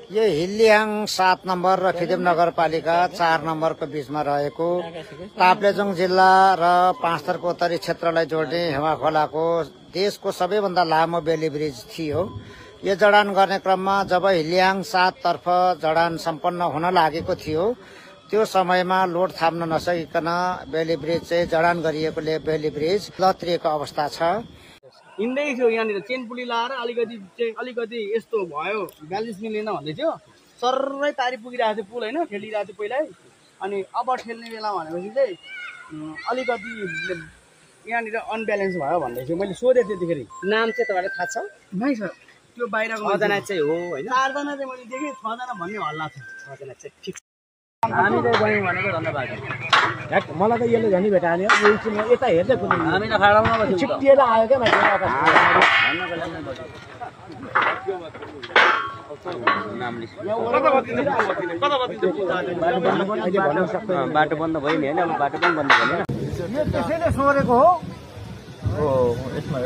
यो हिलियाङ 7 नम्बर र खिदिम नगरपालिका 4 नम्बरको बीचमा रहेको ताप्लेजुङ जिल्ला र पाँचथरको उत्तरी क्षेत्रलाई जोड्ने हेमा खोलाको देशको सबैभन्दा लामो बेली ब्रिज थियो। यो जडान गर्ने क्रममा जब हिलियाङ 7 तर्फ जडान सम्पन्न हुन लागेको थियो त्यो समयमा लोड थाम्न नसकिकन बेली ब्रिज चाहिँ जडान गरिएकोले बेली ब्रिज लत्रिएको अवस्था छ। हिँड्दै थियो यहाँनिर चेन पुली लाएर अलिकति यस्तो भयो, ब्यालेन्स मिलेन भन्दै थियो। सर्रै तारी पुगिरहेको थियो पुल होइन, ठेलिरहेको थियो पहिल्यै। अनि अब ठेल्ने बेला भनेपछि चाहिँ अलिकति यहाँनिर अनब्यालेन्स भयो भन्दै थियो। मैले सोधेको थिएँ त्यतिखेर। नाम चाहिँ तपाईँलाई थाहा छ? नै सर, त्यो बाहिरको 6 जना चाहिँ हो होइन? 4 जना चाहिँ मैले देखेँ, 6 जना भन्ने हल्ला थियो। 6 जना चाहिँ फिक्स। हामी चाहिँ गयौँ भनेको धन्यवाद। मलाई त यसले झन् भेटायो यता हेर्दै हामी त खाडामा बस्यौँ। छिट्टिएर आयो क्या मान्छे बाटो बन्द भयो नि होइन? अब बाटो पनि बन्द भयो नि। यो त्यसैले सोरेको हो। यसमा